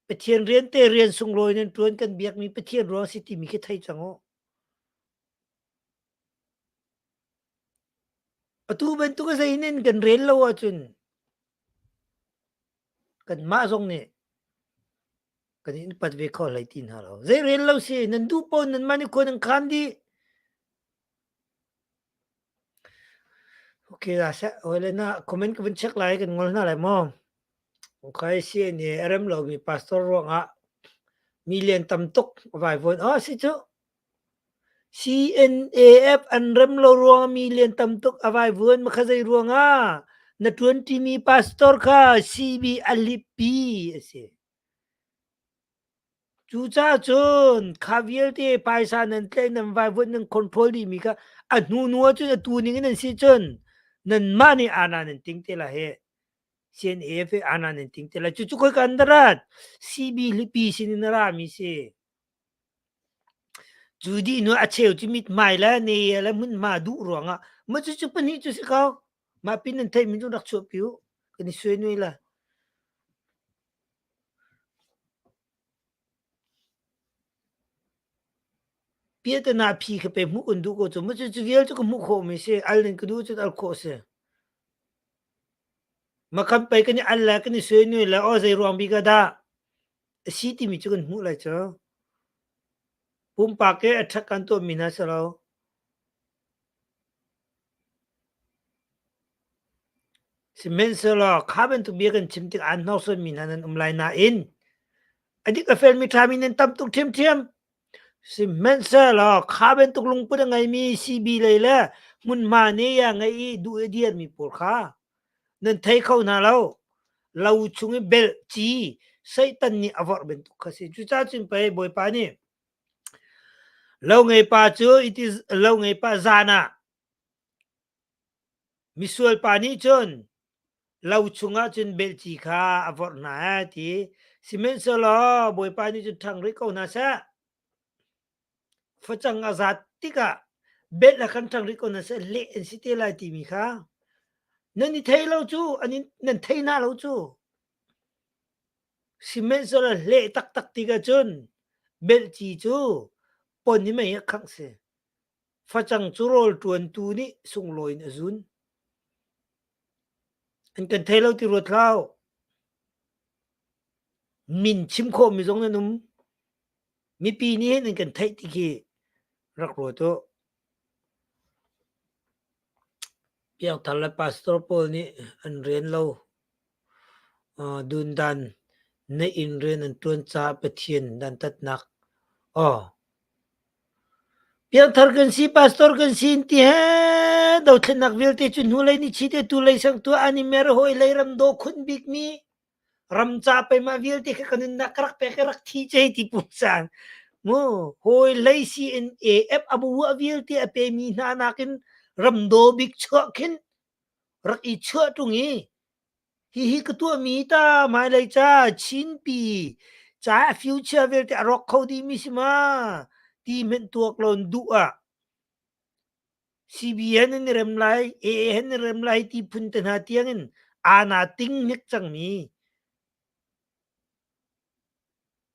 Pathian rian te rian sunglawi nan ṭuan kan biakmi Pathian ruang si timi khi thei cang u. Atu bantuk a zei in kan rel lo ahcun kanmah zong nih kan in upat ve kho hlei ti hna lo. Zei rel lo si nan duh paoh nanmah nih khua nan khaan dih. Okay, la seh. Hawile na comment ka vun check lai kan ngol hna lai maw? Khai CNA a rem lomi pastor ruangah million tam tuk vaivuan. Oh si cu. CNAF an rem lo ruangah million tam tuk a vaivuan ma kha zei ruangah na ṭuanṭimi pastor kha CB a lipi a si. Cucaah cun kha vialte phaisa nan tlaih nan vaivuanh nan control dihmi kha a hnuhnu ahcun atu ning in an si cun nanmah nih aana nan ting te lai hih. CNAF hi aana nan ting te lai. Cucu khoika in dah rat? CB hlipi sin in a rami si. Cu dih hnu a cheu cu mithmai le ne le hmunhma duh ruangah mah cucu pahnih cu si ko. Mah pin nan theihmi cu rak chuahpi u. Kan i suai nui la. Piahtana phi kha pe hmuh kan duh ko cu. Mah cucu vial cu ka hmuh khawhmi si. Al in ka duh cun al khawh si. Mah kan pei kan i al le kan i suai nui le aw zei ruang bik ah dah a si timi cu kan hmuh lai cu. Pumpak i a ṭhat kan tuahmi hna si lo. Sihmanhsehlaw kha bantuk bia kan chim tikah aan hnorsuanmi hna nan um lai nain a dik a felmi ṭhami nan tam tuk ṭhiamṭhiam. Sihmanhsehlaw kha bantuk lungput a ngeimi CB lei le hmunhma nih a ngeih i duh i dirmi pawl kha nan thei kho hna lo. Lo chung i belh ci Satan nih a vorh bantuk kha si. Cucaah cun pei Bawipa nih lo ngeipa cu it is lo ngeipa zan ah Misual pa nih cun lo chungah cun belhci kha a vorh hna a ti. Sihmanhsehlaw Bawipa nih cun ṭhang rih ko hna seh. Facang a zat tikah belh a kan ṭhang rih ko hna seh, leh an si te lai timi kha nan i thei lo cu, an in, nan thei hna lo cu. Sihmanhsehlaw hleh taktak tikah cun belhci cu pon i mei ah khangh si. Facang cu rawl ṭuantu nih sunglawi in a zun. An kan thei lo ti ruat hlah u. Min chim khawhmi zong nan um. Mipi nih hin an kan theih ti khi rak ruat u. Piangthar le pastor pawl nih an rian lo. Dundan na inn rian an ṭuan caah Pathian dantatnak. Aw. Piangthar kan si, pastor kan si in ti he dothlennak vialte cu hnulei ni chi te tu lei sang tu an i mer hawi lei ram daw khun bikmi ram ca peima vialte kha kan nunnak ka rak pek i rak thi che ti pungsan mu hawi lei CNAF abu vialte a pemi hna nakin ram daw bik chuah khin rak i chuah ṭung i hihi ka tuahmi ta hmailei ca Chinpi ca a future vialte a rawk kho dihmi si ma ti hmenh tuak lo in duh ah CBN in i rem lai AA in i rem lai ti phun te hna tiang in ana ting hnik cangmi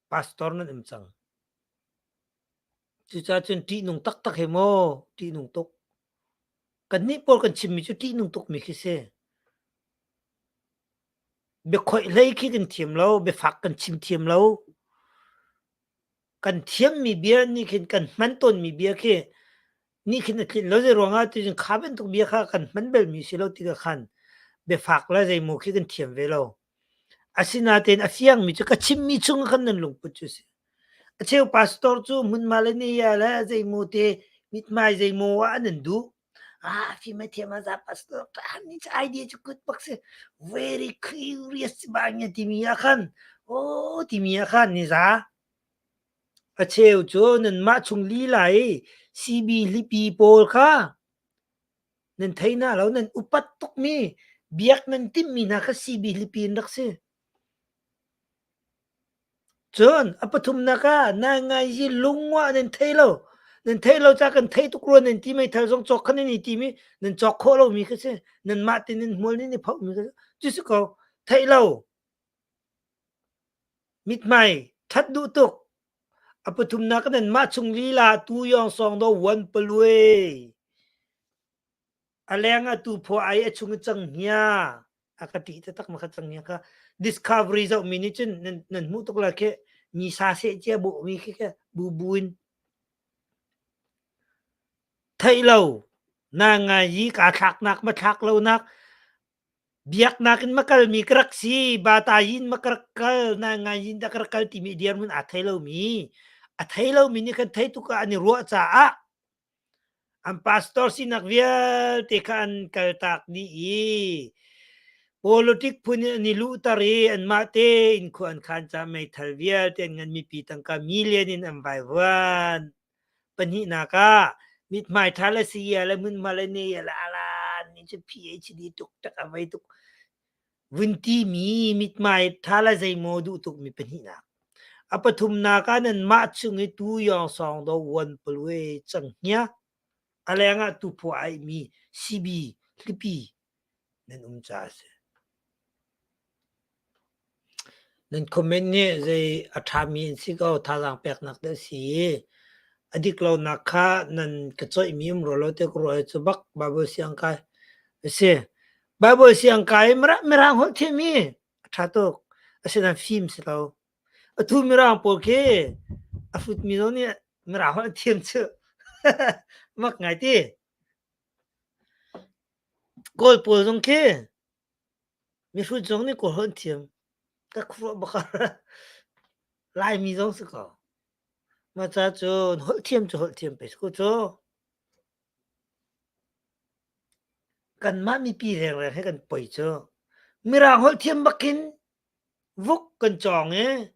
pastor nan um cang. Cucaah cun ṭihnung taktak he maw ṭihnung tuk. Kannih pawl kan chimmi cu ṭihnung tukmi khi si. Biakhoih hlei khi kan thiam lo, biafak kan chim thiam lo. Kan thiammi bia nih khin kan hman tawnmi bia khi nih khin a tlinh lo. Zei ruangah ticun kha bantuk bia kha kan hman balmi si lo tikah khan biafak le zeimaw khi kan thiam ve lo. Asinain a fiangmi cu ka chimmi chung khan nan lungput cu si. A cheu pastor cu hmunhma le nia le zeimaw te mithmai zeimaw ah an an duh. Ah fim a thiam a za pastor ni idea cu good bak si. Very curious bang timi ah khan oh timi ah khan ni za. A cheu cu nanmah chung lila i CB hlipi pawl kha nan thei hna lo nan upat tukmi biak nan timhmi hna kha CB hlipi in rak si. Cun a pathumnak ah naingngai lungngah nan thei lo. Nan theih lo caah kan thei tuk rua nan ti meithal zong cawk kha nan i tim i nan cawk khawh lomi kha si. Nanmah te nan hmual nan i phohmi kha si. Cu si ko. Theih lo. Mithmai ṭhat duh tuk. A pathumnak ah nanmah chung lila tu yawng sawng do wan palue. A leng ah tu phaw ai a chung i canghngia a ka ṭih taktak ma kha canghngia kha discovery zoh mi nih cun nan nan hmuh tuk la khi mi sa seh cia bawh mi khi kha bu bu in theih lo na ngai yi kaa thlaknak ma thlak lo nak. Biaknak in ma kalmi ka rak si, bata in ma ka rak kal, na ngai in dah ka rak kal timi dirhmun aa thei lomi, a thei lomi nih khan thei tuk ah an i ruah caah an pastor sinak vialte kha an kaltak dih i politic phun in an i luhter i anmah tein khua an khan caah meithal vialte an ngan mipi tangka million in an vaivuan. Pahnihnak ah mithmai ṭha le saya le hmunhma le ne le ala nih cu PhD tuk tak a vei tuk vun timi mithmai ṭha le zeimaw duh tukmi pahnihnak. A pathumnak ah nanmah chung i tu yawng sawng do wan palwe canghngia a lengah tu phuah aihmi CB hlipi nan um caah a si. Nan comment nih zei a ṭhami an si ko, thazaang peknak deuh si i a dik lonak kha nan ka coihmi um rua lo tiah ka ruah i cu bak Baibal siang kai a si. Baibal siang kai Mirang holh thiam hi a ṭha tuk. Asinain fim si lo. Atu Mirang pawl khi a hrutmi zong nih Mirang holh an thiam cu. Mak ngai ti. Kawl pawl zong khi mihrut zong nih kawl holh an thiam. Ka khuaruah bak ah Laimi zong si ko. Mah ca cun holh thiam cu holh thiam pei si ko cu. Kanmah mipi rengreng he kan poi cu. Mirang holh thiam bak in vuk kan cawng i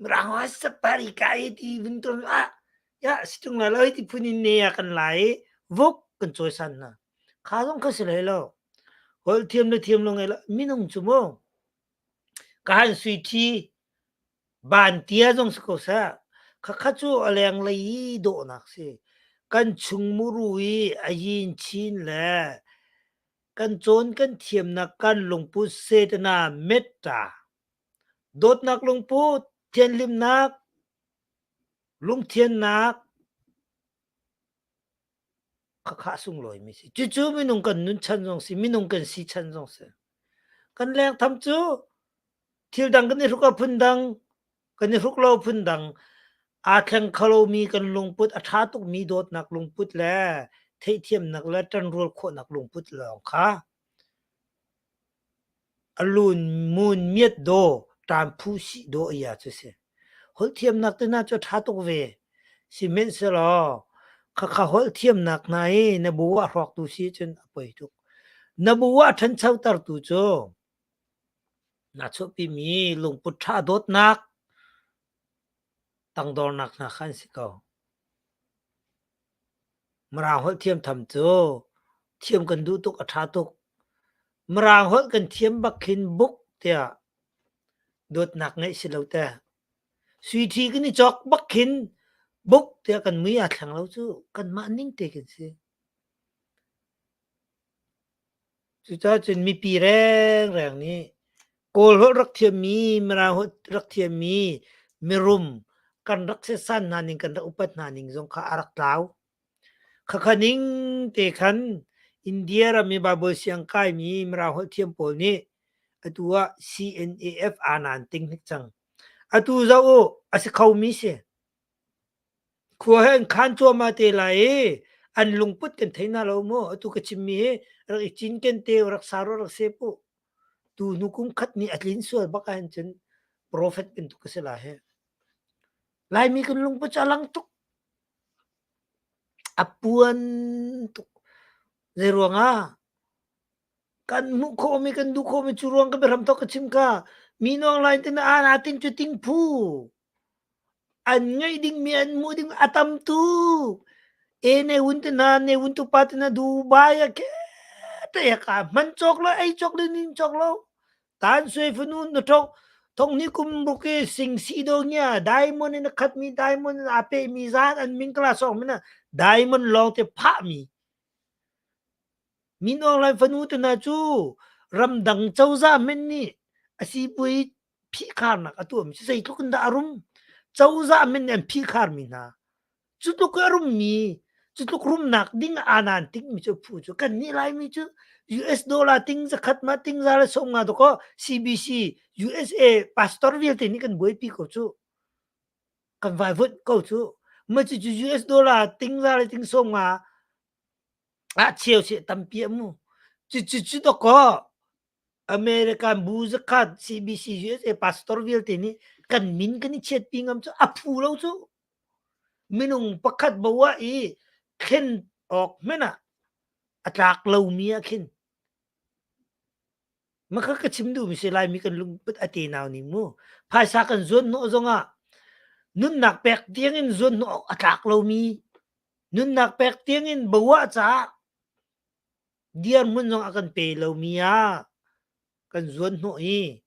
mirang holh sapari ka i ti vun ton ah ya si tung lai lo hi ti phun in ne ah kan la i vuk kan cawisan hna. Kha zong kha si hlei lo. Holh thiam le thiam lo ngai lo minung cu mu ka han sui thi bantia zong si ko seh khakha cu a lenglei i dawhnak si. Kan chung muru i a yin chin le kan cawn kan thiamnak kan lungput setana metta dawtnak lungput thianhlimnak lungthiannak khakha sunglawimi si. Cucu minung kan nun chan zong si, minung kan si chan zong si. Kan leng tham cu thil dang kan i hruk ah phundang, kan i hruk lo phundang, aa thleng kho lomi kan lungput a ṭha tukmi dawtnak lungput le theihthiamnak le ṭanrual khawhnak lungput lawng kha a lun mun miat daw ṭan phu sih daw ia cu si. Holh thiamnak te hna cu a ṭha tuk ve. Sihmanhsehlaw khakha holh thiamnak hna hi na bu ah hrawktu si cun a poi tuk. Na bu ah ṭhanchotertu cu naa chuahpimi lungput ṭha dawtnak tangdornak hna kha an si ko. Mirang holh thiam tham cu thiam kan duh tuk a ṭha tuk. Mirang holh kan thiam bak khin buk tiah dawtnak ngeih si lo te. Sui ṭhi kan i cawk bak khin buk tiah kan mui aa thleng lo cu kanmah ning te kan si. Cucaah cun mipi rengreng nih Kawl holh rak thiammi, Mirang holh rak thiammi mirum kan rak setsan hna ning, kan rak upat hna ning zong kha a rak tlau. Khakha ning te khan India ram i Baibal siang kaimi Mirang holh thiam pawl nih atu ah CNAF aa naan ting hnik cang. Atu zoh u, a si khomi si. Khua he an khan cuahmah te lai i an lungput kan thei hna lo maw? Atu ka chimmi hi rak i cinken te u, rak sau rak sep u. Tu hnu kum khat nih a tlin sual bak ahhin cun profet bantuk ka si lai hi. Laimi kan lungput cu a lang tuk. A puan tuk. Zei ruangah? Kan hmuh khawhmi, kan duh khawhmi cu ruang ka biahram thawk ka chim kha. Mi nuang lai tin ah ting cu ting phu. An ngeih dingmi an hmuh ding a tam tuk. E ne wun te hna, ne wun tu pa te hna Dubai ah ke te ka hman cawk lo, ei cawk lo, nin cawk lo. Tan sui fanu na thong thong ni kum ruk i sing si do nya diamond in a khat mi diamond in a pe mi zan an ming kala song mina diamond lawng te phah mi Min Aung Hlaing fanu te hna cu ramdang cozah men nih a sipui phihkharnak a tuahmi cu zeitluk in dah a rum? Cozah men nih an phihkharmi hna. Cu tluk a rummi, cu tluk rumnak ding ah naan tingmi cu phu cu kannih Laimi cu US dollar ting zakhat ma ting za le sawm nga dawkaw CBC USA pastor vialte nih kan buaipi ko cu. Kan vaivuanh ko cu. Ma cu US dollar ting za le ting sawm nga ah cheu seh tampi a mu. Cucu cu dawkaw. American bu zakhat CBC USA pastor vialte nih kan min kan i chiatpi ngam cu a phu lo cu. Minung pakhat bo ah i thlen awk hmanh ah a tlak lomi ah khin Makha ka chim duhmi si Laimi kan lungput a tenau ning mu. Phaisa kan zuan hnawh zongah nunnak pek tiangin zuan hnawh awk a tlak lomi nunnak pek tiangin boah caah dirhmun zong a kan pe lomi ah kan zuan hnawh i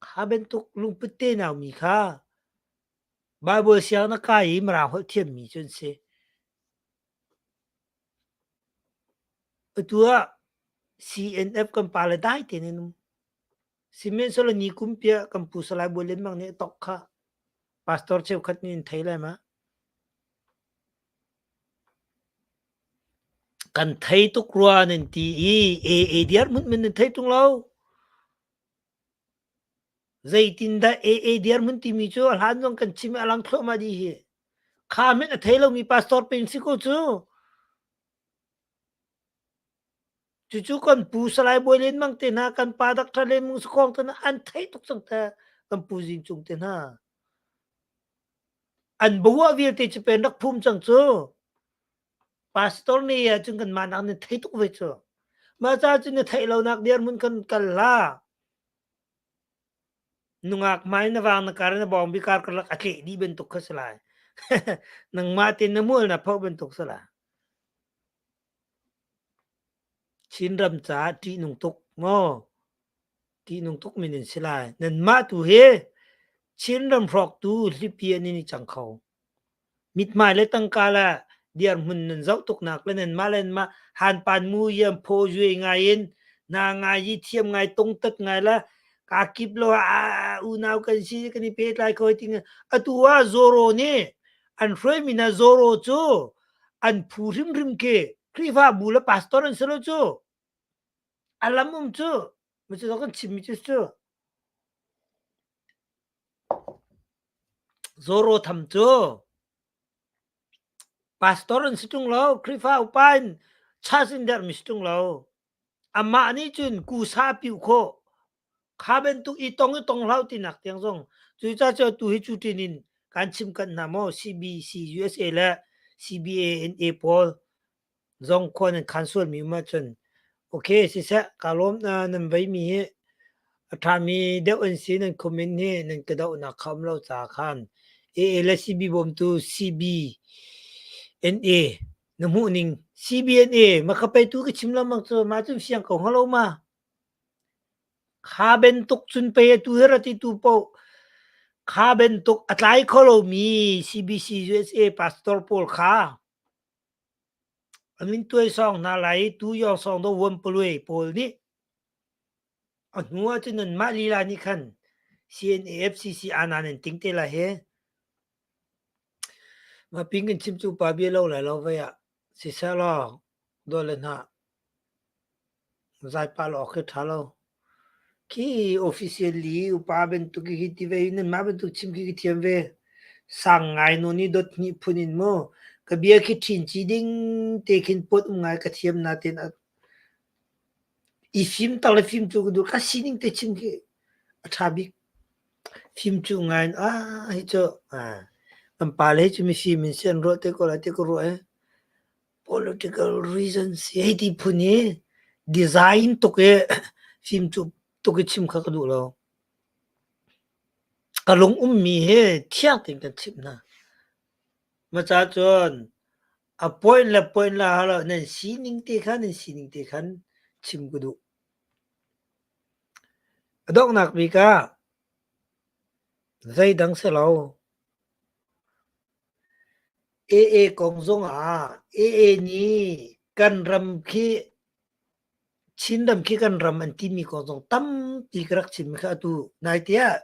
kha bantuk lungput tenau mi kha Bible siang na kai i Mirang holh thiammi cu an si. Atu ah CNF kan pale dai tein an um. Sihmanhsehlaw ni kum piah kan pu Salai Bawi Lian Mang nih a tok kha pastor cheukhat nih an thei lai ma. Kan thei tuk rua nan ti i AA dirhmun men nan thei tung lo. Zeitindah AA dirhmun timi cu a hlan zong kan chim i a lang thluahmah dih hi. Kha hmanh a thei lomi pastor peng si ko cu. Cucu kan pu Salai Bawi Lian Mang te hna, kan pa Dr. Lian Mung Sakhong te hna an theih tuk cang te, kan pu Zing Cung te hna. An bawa vialte cu pen rak phum cang cu. Pastor nih ahcun kanmah nak nan thei tuk ve cu. Mah ca cu na theih lonak dirhmun kan kal hlah. Nungak hmai na vang na kar na bawng bikar karlak a tleh dih bantuk kha si lai. Nangmah te na mual na phoh bantuk si lai. Chinram caah ṭihnung tuk maw? Ṭihnung tuk min in si lai. Nanmah tu hi Chinram hrawktu hlipi an in i cang kho. Mithmai le tangka le dirhmun nan zoh tuknak le nanmah le nanmah hanpan mu iam phaw zue ngai in na ngai i thiam ngai tungtat ngai le kaa kip lo ah unau kan si kan i pehtlai ko ti atu ah Zoro nih an hruaimi hna Zoro cu an phu hrimhrim khi Khrihfabu le pastor an si lo cu a lam um cu cu kan chimmi cu cu Zoro tham cu pastor an si ṭung lo, Khrihfa upa in church in derhmi si ṭung lo. Amah nih cun kusa a piu khawh. Kha bantuk i tong i tong hlah u tinak tiang zong. Cucaah cu atu hi cu ṭin in kan chim kanh hna maw CBC USA le CBANA pawl zong khua nan khan sualmi um ahcun okay siseh kaa lawm nan veimi hi a ṭhami deuh an si nan comment hi nan ka dohnak kha um lo caah khan AA le CB bawmtu CBNA na hmuh ning CBNA ma ka pei tu ka chim lengmang cu mah cun fiang ko hnga lo ma kha bantuk cun pei atu hi ra ti tu paoh kha bantuk a tlai kho lomi CBC USA pastor pawl kha An in tuaisawng hna lai i tu yawngsawng do vuanpalui pawl nih a hnu ahcun nanmah lila nih khan CNA FCC aana nan ting te lai hi. Mah pin kan chim cu pa bia lo lai lo vei ah siseh law dawt le hna Zaipa awk khi ṭha lo. Khi officially upa bantuk hi ti ve i nanmah bantuk chim khi ka thiam ve. Sang ngai nawn i dot hnih phun in mu. Ka bia khi ṭhin ci ding te khin pawt um ngai ka thiam nain a i fim tak le fim cu ka duh. Ka sining te chim khi a ṭha bik. Fim cu ngai in ah hi cu ah kan pale hi cu mifim in si an ruah te ko lai ti ka ruah i Political reasons hei ti phun i design tuk i fim cu tuk i chim kha ka duh lo. Ka lung ummi hi thiang tein kan chimh hna. Maca cun a point le point la halo nan sining te kha nan sining te khan chim ka duh. A donghnak bik ah zeidang si lo. AA kong zongah AA nih kan ram khi Chinram khi kan ram an timi kong zong tampi ka rak chim kha atu naite ah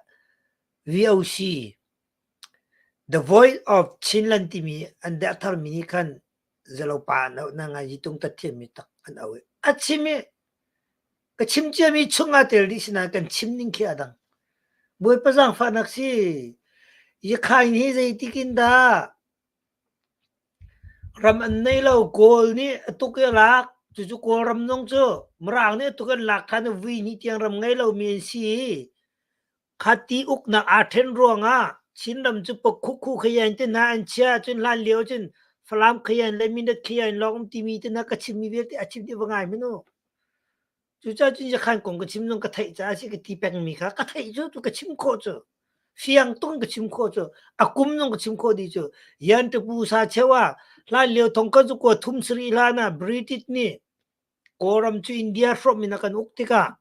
VOC The Voice of Chinland timi an dertharmi nih khan zelopa an auh na ngai tung tat thiammi tak an auh i a chim i Ka chim ciami chung aa tel dih sinain kan chim ning khi aa dang. Bawipa zaangfahnak si. Yakhain hi zeitik in dah ram an nei lo Kawl nih a tuk i a lak. Cucu Kawlram zong cu Mirang nih atu kan lak ṭhan i vui hnih tiang ram ngei lomi an si i khati uknak aa ṭhen ruangah Chinram cu Pakhukhu khayan te hna an chia cun hlan lio cun Falam khayan le Mindat khayan lawng um timi te hna ka chimmi vialte a chim dih va ngai hmanh u. Cucaah cun Yakhan kong ka chim zong ka theih caah a si ka ti pengmi kha ka theih cu cu ka chim khawh cu fiang tuk in ka chim khawh cu a kum zong ka chim khawh dih cu Yan Tapu sa cheu ah hlan lio thong kan cu kua thum sarih hlan ah British nih Kawlram cu India hrawm in a kan uk tikah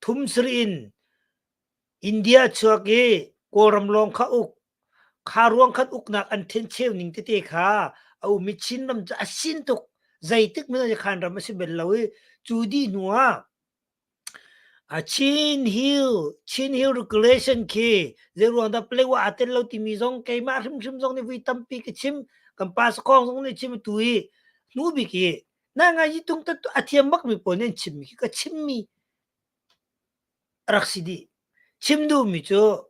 thum sarih in India chuak i Kawlram lawng kha uk. Kha ruang khan uknak an ṭhencheu ning tete kha a um i Chinram cu a sin tuk. Zeitik hmanh ah khan ram a si bal lo i cu dih hnu ah Chin Hill, Chin Hill Regulation khi zeiruang dah Paletwa aa tel lo timi zong keimah hrimhrim zong nih vui tampi ka chim. Kan pa Sakhong zong nih chim atu i hnu bik i na ngai yi tung a thiam bakmi pawl nih an chimmi khi ka chimmi a rak si dih. Chim duhmi cu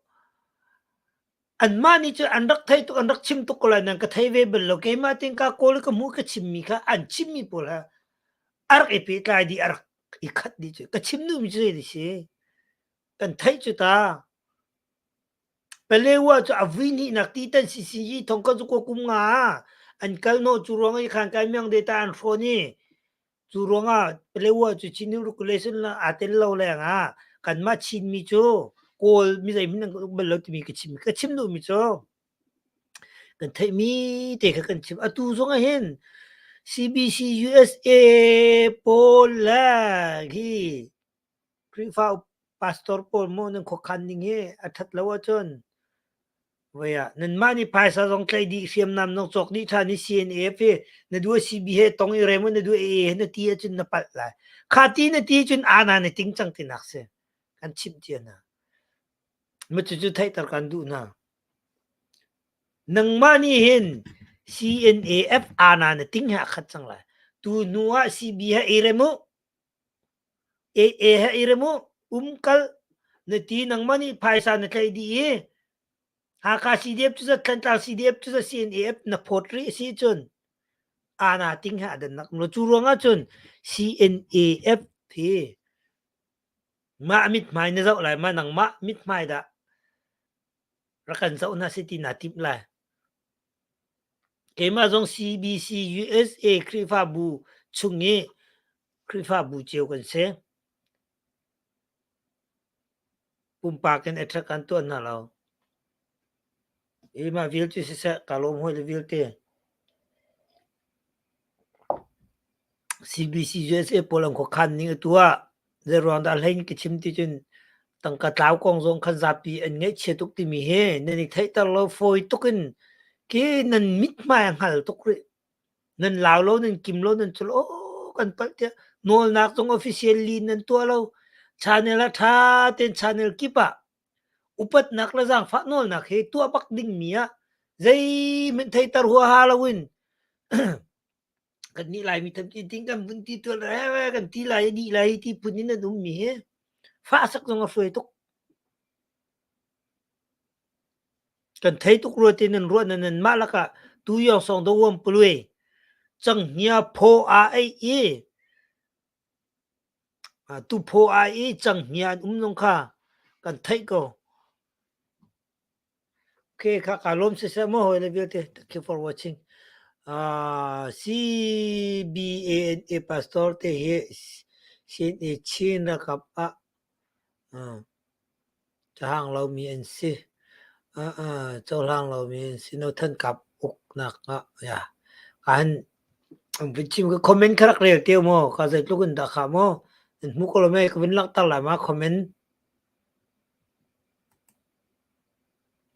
anmah nih cun an rak thei tuk, an rak chim tuk ko lai nain ka thei ve bal lo. Keimah tein ka kawl i ka hmuh i ka chimmi kha an chimmi pawl he a rak i pehtlai dih, a rak i khat dih cu. Ka chim duhmi cu zei si? Kan theih cu ta. Palewa cu a vui hnihnak titan CCG thong ka cu kum nga ah an kal hnawh cu ruang i khan kai miang data an hrawn i Cu ruangah Paletwa cu Chin Regulation aa tel lo lengah kanmah Chinmi cu Kawl mi zeihmanh an kan uk bal lo timi ka chim. Ka chim duhmi cu kan theihmi te kha kan chim. Atu zong ah hin CBC USA pawl le hi Khrihfa pastor pawl maw nan khuakhan ning hi a ṭhat lo ahcun voi ah nanmah nih phaisa zong tlaih dih hriamnam zong cawk dih ṭhan i CNF hi na duh CB he tong i rem na duh AA he na ti ahcun na palh lai. Kha ti na ti cun ana na ting cang tinak si. Kan chimh cia hna. Ma cucu theihter kan duh hna. Nangmah nih hin CNAF ana na ting he a khat cang lai. Tu hnu ah CB he i rem u. AA he i rem u, umkal na ti nangmah nih phaisa na tlaih dih i Hakha CDF cu zat Thantlang CDF cu zat CNAF na phawt rih a si cun ana ting he a dannak um lo. Cu ruangah cun CNAF hi mah mithmai na zoh lai ma nangmah mithmai dah rak kan zoh hna si ti naa timh lai. Keimah zong CBC USA Khrihfabu chung i Khrihfabu cio kan si. Pumpak in attack an tuah hna lo. Hi mah vialte siseh ka lawm hawi le vialte. CBC USA pawl an khuakhan ning atu ah zeiruang dah hlein ka chim ti cun tangka tlau kong zong khan zapi an ngaihchia tuk timi hi nan i theihter lo fawi tuk in khi nan mithmai a hngal tuk rih. Nan lau lo, nan kim lo, nan cul aw kan palh tiah nawlnak zong officially nan tuah lo. Channel ah ṭha tein channel kip ah upatnak le zaangfah nawlnak hi tuah bak dingmi ah zeihmanh theiter huaha loin kan nih Laimi tampi ting kan vun ti tuan kan ti lai dih lai ti phun in an ummi hi fahsak zong a hruai tuk. Kan thei tuk rua ti nan ruah na nan mah lakah tu yong song do uam pului canghngia phaw aa ei i tu phaw aa i canghngia an um zong kha kan theih ko. Okay, kha ka lawm siseh maw hawi le vialte. Thank you for watching. Uh, CBANA pastor te hi CNA Chin rakap ah uh, cahang lomi an si. Uh, uh, cohlang lomi an si. No than kap uknak ah ya. Kan vun chim ka comment kha rak rel te maw ka zeitluk in dah kha maw nan hmu ko lo mei ka vun langhter lai ma comment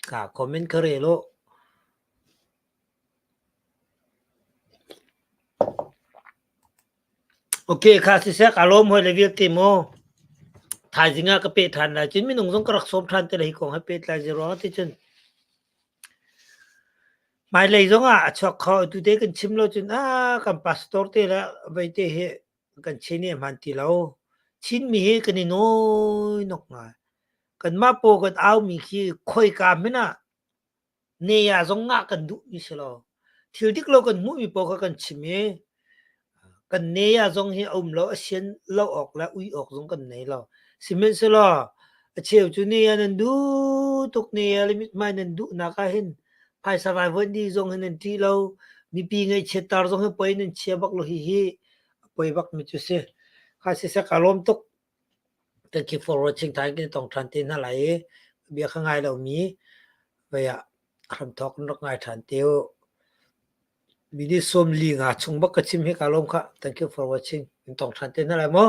Ka comment ka rel u. Ok, kha siseh ka lawm hoi le vialte mu. Thaizing ah ka peh ṭhan lai. Cun minung zong ka rak sawm ṭhan te lai hi kong he pehtlai zei ruangah ti cun hmailei zong ah a chuak kho. Tute kan chim lo cun ah kan pastor te le veite hi kan chin hi a hmaan ti lo. Chinmi hi kan i nawi nok ngai. Kanmah paw kan aumi khi khoika hmanh ah ne ah zong ngah kan duhmi si lo. Thil dik lo kan hmuhmi paoh kha kan chim i. Kan ne ah zong hi a um lo, a sian lo awk le ui awk zong kan nei lo. Sihmanhsehlaw a cheu cu ne ah nan duh tuk ne ah le mithmai nan duhnak ah hin phaisa vaivuanh dih zong hi nan ṭih lo. Mipi ngaihchiattar zong hi poi nan chia bak lo hihi a poi bakmi cu si. Kha siseh kaa lawm tuk. Thank you for watching. Thaing kan i tong ṭhan te hna lai i bia kha ngai lomi vei ah hramthawk in rak ngai ṭhan te u. Minute 45 chung bak ka chim hi kaa lawm khah. Thank you for watching. In tong ṭhan te hna lai mu.